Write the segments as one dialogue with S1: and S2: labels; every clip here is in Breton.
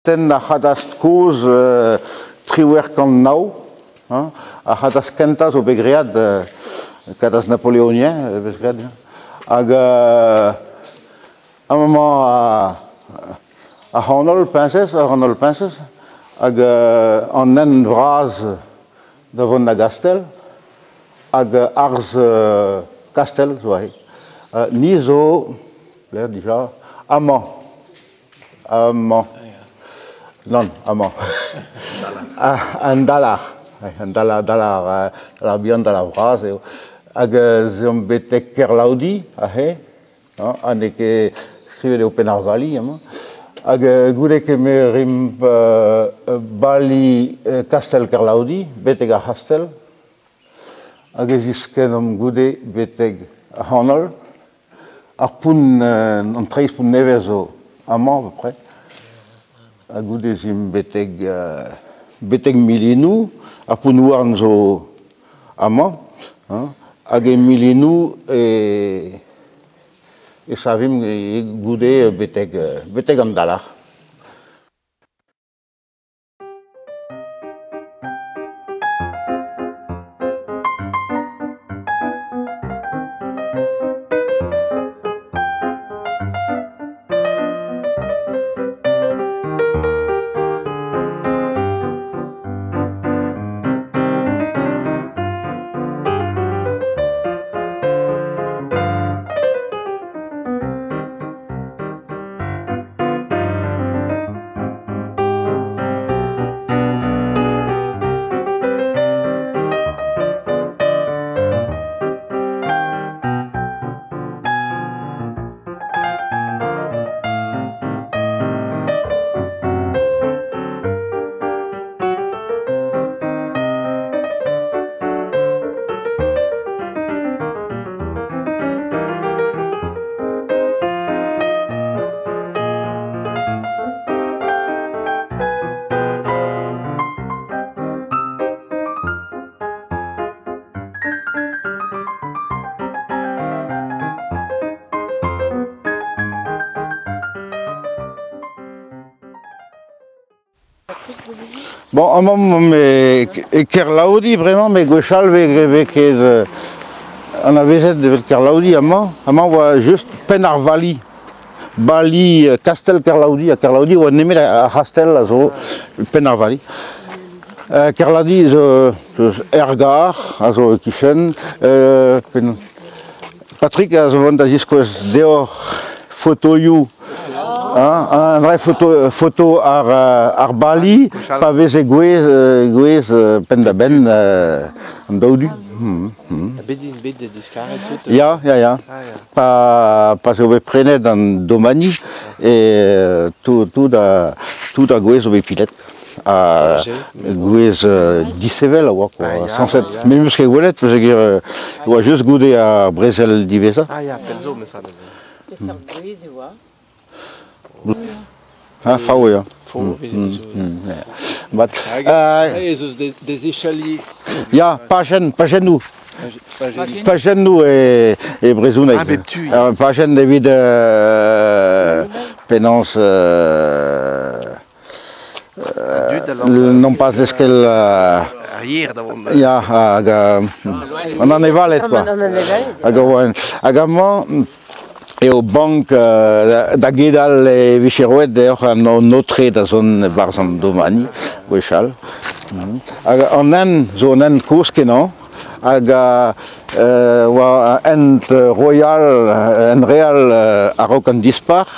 S1: Tenn ar c'hadastr kozh 1809, hein, ar c'hadastr kentañ zo bet graet, kadastr napoleonien e vez graet, hag amañ ar c'hanol Peñsez, ar c'hanol Peñsez, hag an hent vras da vont da Gastell, hag arz Kastell zo aze. Ni zo, lec'h dija, amañ. Amañ. Nann, amañ. An dalar. An dalar, dalar, dalar bihan, dalar vras eo. Hag ez eomp betek Kerlaodi aze, ha n'eo ket skrivet eo Penn-ar-Vali amañ. Hag goude kemerimp bali kastell Kerlaodi, betek ar c'hastell. Hag e ziskennomp goude betek ar c'hanol. Ar pont, an treizh pont nevez zo amañ à peu près. Ha goude ez imp betek, betek Milinoù. Ar pont-houarn zo amañ. Hein. Hag e Milinoù e, e savimp goude betek, betek an dalar. Bon, amañ e Kerlaodi bremañ, met gwechall e vez ket anavezet evel Kerlaodi amañ. Amañ oa just penn ar vali. Bali kastell Kerlaodi, ha Kerlaodi oa nemet ar c'hastell a zo penn ar vali. Kerlaodi zo er gar a zo e-kichen. Patrick a zo vont da ziskouez deoc'h fotoioù un vrai foto, foto ar, ar bali pa veze gwez, gwez penn-da-benn an daou du.
S2: Bet int bet diskaret tout?
S1: Ya, ya, ya. Pa, pa zo bet prenet an domani e tout, tout, a, tout ar gwez zo bet pilet. Ha gwez disheñvel a oa quoi.
S2: Ah, ya,
S1: Sañset,
S2: ya.
S1: me 'meus ket gwelet peogwir e oa just goude ar brezel diwezhañ.
S2: Ah ya, pell zo, meus neuze.
S3: Peseurt gwez e oa?
S1: Ha fav eo.
S2: Fav
S1: Mat.
S2: Hag ez eus des échaliers.
S1: Ya, pajenn, pajennoù. Pajennoù e, e brezhoneg.
S2: Ah, bep tu.
S1: Ur pajenn evit penaos nompas leskel
S2: Ar yer da vont.
S1: Ya, hag an anevaled quoi. Hag hag amañ eo bank da gedal e vije roet deoc'h an aotre da zont e-barzh an domani gwechall. Hag an hent zo un hent kozh-kenañ hag oa hent royal, hent real a-raok an dispac'h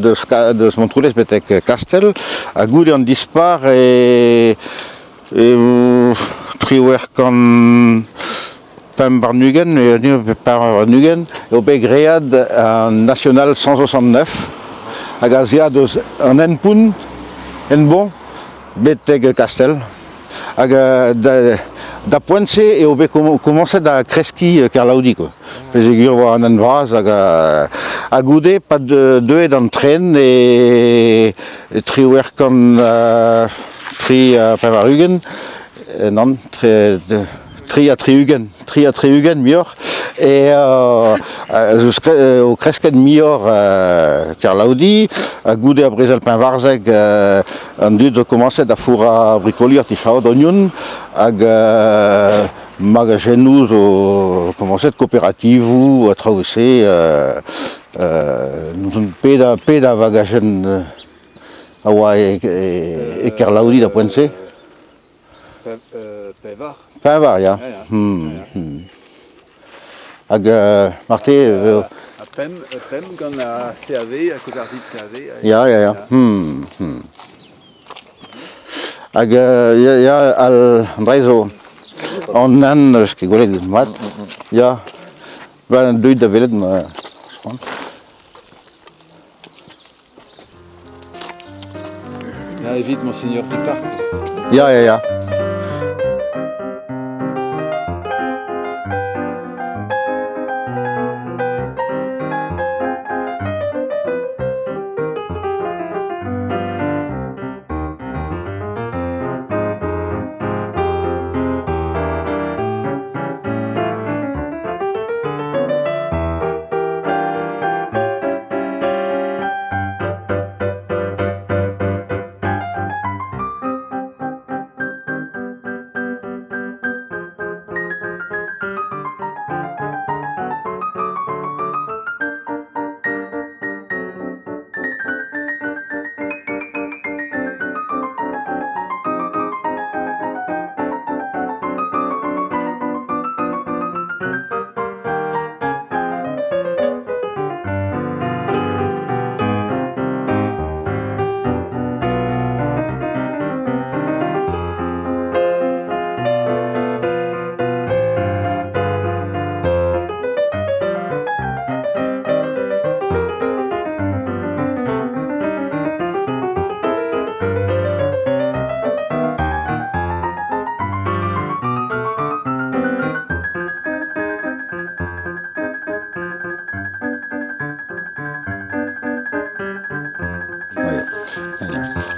S1: deus, deus Montroulez betek Kastell. Ha goude an dispac'h e, e 1825 eo bet graet an National 169 hag az a deus an hent-pont, hent-bon, betek Kastell. Hag da poent-se eo bet komañset da kreskiñ Kerlaodi quoi. Peogwir oa an hent vras hag ha goude pa deuet an tren e 1883 nann, Tri ha 60, 63 muioc'h, e o kresket muioc'h Kerlaodi, ha goude ar brezel 14 an dud zo komañset da fourrañ brikoli, artichaod, ognon, hag magajennoù zo komañset, kooperativoù ha traoù-se, n'ouzon pet a vagajenn a oa e Kerlaodi da poent-se.
S4: Pevar.
S1: Pevar, ya. Hag marte...
S4: Ha pemp gant ar CAV, ar kooperativ CAV.
S1: Ya, ya, ya. Hag ya, ya, al an dra zo an hent eus ket gwelet mat. Ya, ben deuit da welet ma c'hoant.
S4: Ya, evit Monseigneur Duparc.
S1: Ya, ya, ya.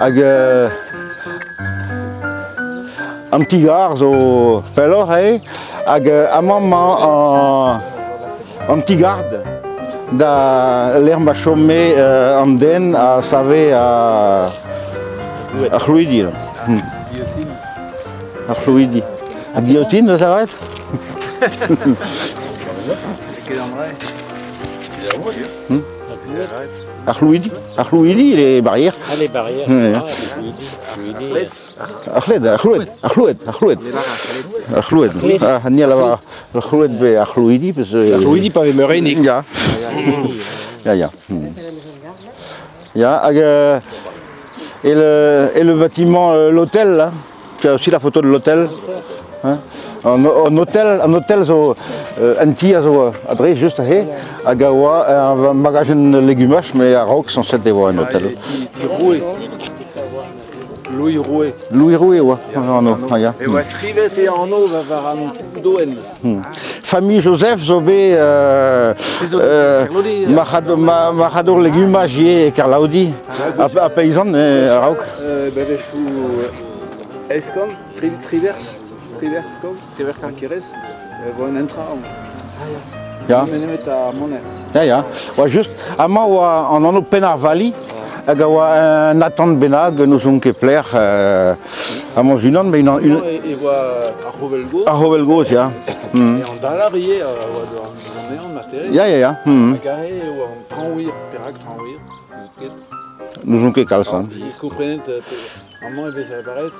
S1: Hag an ti-gar zo pelloc'h eo, hag amañ 'mañ an ti-gard da lec'h ma chome an den a save ar c'hlouidi. Ar c'hlouidi. Ar guillotine, eus a ret? Ar c'hlouidi, ar c'hlouidi, les barrières.
S3: Ah, les barrières.
S1: Ouais.
S3: Ah, les c'hlouidi.
S1: Ar c'hled, ar c'hloued, ar c'hloued, ar c'hloued. Ar c'hloued. Ah, ni a lavar ar c'hloued be ar c'hlouidi, peus...
S2: Ar c'hlouidi pa vez meurennig.
S1: Ya. Ya, ya. Ya, hag et le bâtiment, l'hôtel, là. Tu as aussi la photo de l'hôtel. Hein? An hôtel zo un ti a zo adre just aze, hag a oa un magajenn legumaj, mais a-raok sañset e oa un hôtel.
S4: Ti Roue. Louis Roue.
S1: Louis Roue oa, an ah, ya.
S4: E oa skrivet e anv war an doen.
S1: Famille Joseph zo bet marc'hadour legumaj ivez e Kerlaodi, ha paysan a-raok.
S4: Bevezhioù eskant, triverch, triverch kant, triverch kant kerez, vo un entra.
S1: Ya.
S4: Nemet ar moner.
S1: Ya, ya. Oa just, amañ oa an anv Penn-ar-Vali, hag a oa un atant bennak, n'ouzon ket pelec'h, amañ unan, mais unan...
S4: E oa ar c'hovel gozh.
S1: Ar c'hovel gozh, ya.
S4: E an dalar ivez, a oa an ehan marteze.
S1: Ya, ya, ya.
S4: Hag aze e oa an traoñwir, perak traoñwir, n'ouzon ket.
S1: N'ouzon ket kalz. Hein.
S4: Komprenet, amañ e vez lavaret...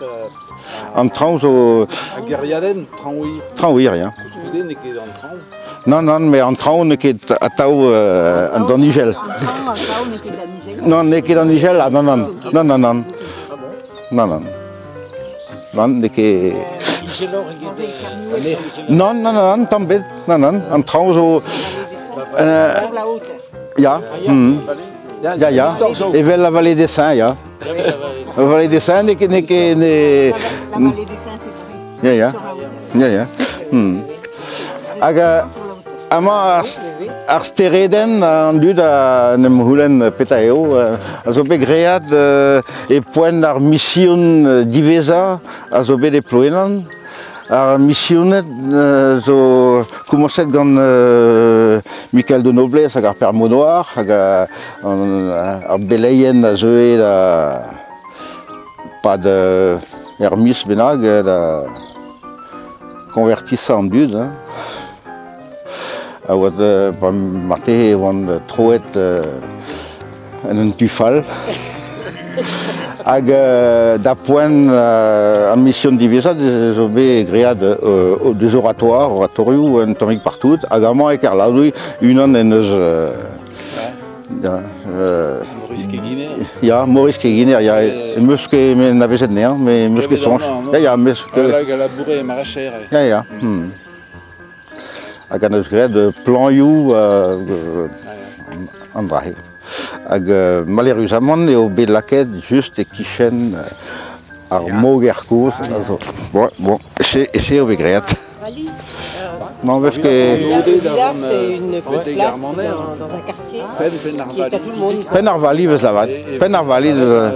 S1: An traoñ zo...
S4: Ar gêriadenn, traoñwir.
S1: Traoñwir, ya.
S4: Koulskoude n'eo ket an traoñ.
S1: Non, non, mais an traoñ n'eo ket atav an danigel.
S3: An traoñ n'eo ket danigel.
S1: Non, n'eo ket danigel, ah, non, non. Non, non, non. Non, non. Non, n'eo ket... Non, non, non, non, tamm bet. Non, non, an traoñ zo... Ya. Ya, ya. Evel la vallée des Saints, ya. La vallée des Saints, n'eo ket... N'eo ket...
S3: La vallée des Saints, c'est vrai.
S1: Ya, ya. Ya, ya. Hag amañ ar steredenn an dud a en em c'houlenn petra eo, a zo bet graet e poent ar mision diwezhañ a zo bet e Ploenan. Ar misioned zo komañset gant Mikael de Noblesse hag ar Père Maunoir hag ar beleien a zeue da pad er miz bennak da konvertisañ an dud. Hein. A oa marteze e oant troet en un tu fall. Hag da poent an mission diwezhat zo bet graet des oratoires, oratorioù un tammig partout, hag amañ e Kerlaoui unan en eus ya,
S4: Maurice Keginer.
S1: Ya, Maurice Keginer, ya, meus ket me anavezet anezhañ, me meus ket soñj. Ya, ya, meus ket...
S4: Hag a laboure e maracher.
S1: Ya, ya. Hag an eus graet plañioù an dra-se. Hag maleüruzamant eo bet lakaet just e-kichen ar moger kozh. Bon, bon, se eo bet graet. Non, parce que...
S5: C'est une place dans un quartier qui est à tout le monde.
S1: Penn ar Vali vez lavaret. Penn ar Vali de...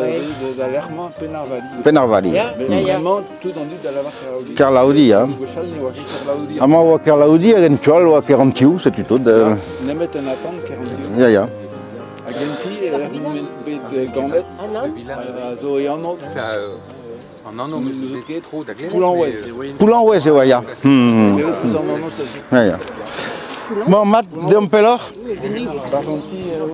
S1: Penn ar Vali.
S4: Vraiment, tout en dud da lavar Kerlaodi.
S1: Kerlaodi, hein. Amañ oa Kerlaodi hag en tu all oa Kerantiou, setu tout.
S4: Nemet en atant Kerantiou.
S1: Ya, ya.
S4: Hag en ti, bet ganet, a zo e anv.
S6: An anv meus ket tro da glevet.
S4: Poulanwez.
S1: Poulanwez eo, ya. Ya, ya. Bon, mat, deomp pelloc'h.
S4: Barzh an ti.